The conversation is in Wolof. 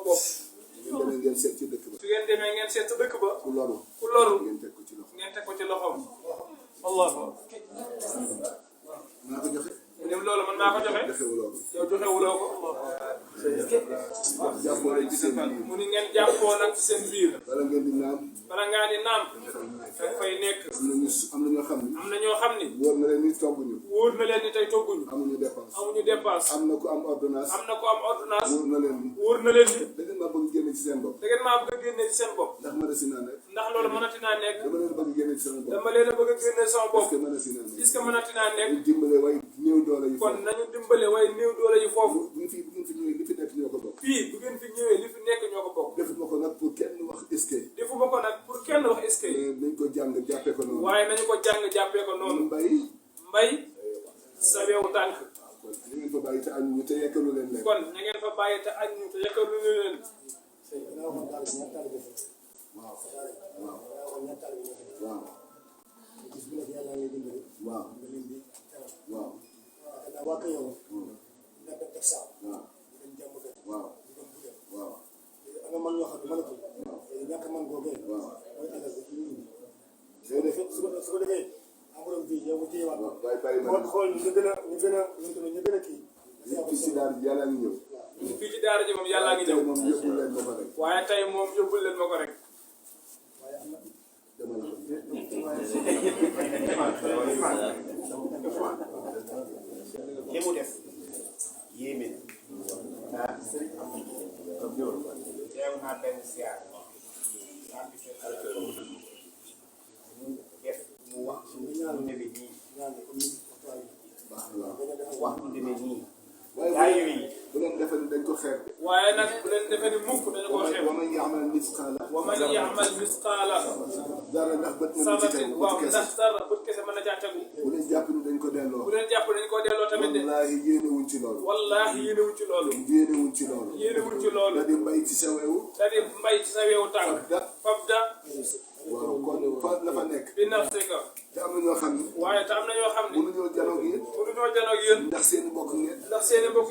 bopp. ngeen seet ci dëkk ba. su ngeen demee ngeen seet ci dëkk ba. ku loru ngeen teg ko ci loxoom. maa ko joxe. mu ne loolu man maa ko joxe. joxewuloo ko. yow joxewuloo ko. jàppoo rek ci seen biir. mu ni ngeen jàppoo nag ci seen biir. bala ngeen di naam. bala ngaa di naam. danga fay nekk. am na ñoo xam ni. am na ñoo xam ni. wóor na leen ni togguñu. wóor na leen ni tey togguñu. amuñu dépense. amuñu dépense. am na ku am ordonnance. am na ku am ordonnance. wóor na leen ni. wóor na leen ni. da ngeen maa bëgg génne ci seen bopp. da ngeen maa bëgg a génne ci seen bopp. ndax mën a si naa nekk. ndax loolu mënati naa nekk. dama leen bëgg génne ci sama bopp. dama leen a bëgg a génne sama bopp. est-ce que mën a si naa nekk. est-ce que mënati naa nekk. ñu dimbale way néew doole yi. kon nañu dimbale way néew doole yi foofu. bu ngeen fi ñëwee li fi nekk ñoo ko bokk. fii bu ngeen fi ñëwee li fi nekk ñoo ko bokk. defuma ko nag pour kenn wax est-ce que. defuma ko nag pour kenn wax est-ce que. nañ ko jàng jàppee ko noonu. waaye nañu ko jàng jàppee ko noonu. mbay sa weewu tànk. kon ñu ngeen fa bàyyi te añ ñu te yekkalu leen leen. kon ñu ngeen fa bàyyi te añ ñu te yekkalu leen. waaw fii ci daara ji yàlla ngi ñëw. fii ci daara ji moom yàllaa ngi ñëw. moom yóbbul leen ma ko rek. waaye tey moom yóbbul leen ma ko rek. li mu def yéeme na sëriñ am teew naa benn siyaar def mu wax lu demee nii wax lu demee nii waaye bu leen defee ni dañ ko xeeb. waaye nag bu leen defee ni mukk dañu koo xeeb. wa man ya'mal misqaala. wa man ya'mal misqaala. dara ndax bët mën na ci tegu waaw ndax dara bët kese mën na caa tegu. bu leen jàpp ni dañ ko delloo. bu leen jàpp dañ koo delloo tamit de. wallaahi yéenewuñ ci loolu. wallaahi yéenewuñ ci loolu. yéenewuñ ci loolu. yéenewuñ ci loolu. da di mbay ci sa wewu. da di mbay ci sa wewu tànk. fabda. waaw kon fa la fa nekk. bi nafsika. te am na ñoo xam ni. waaye te am na ñoo xam ni. mënuñoo janoog yéen. mënuñoo janoog yéen. ndax seen i mbokk ngeen. ndax seen i mbokk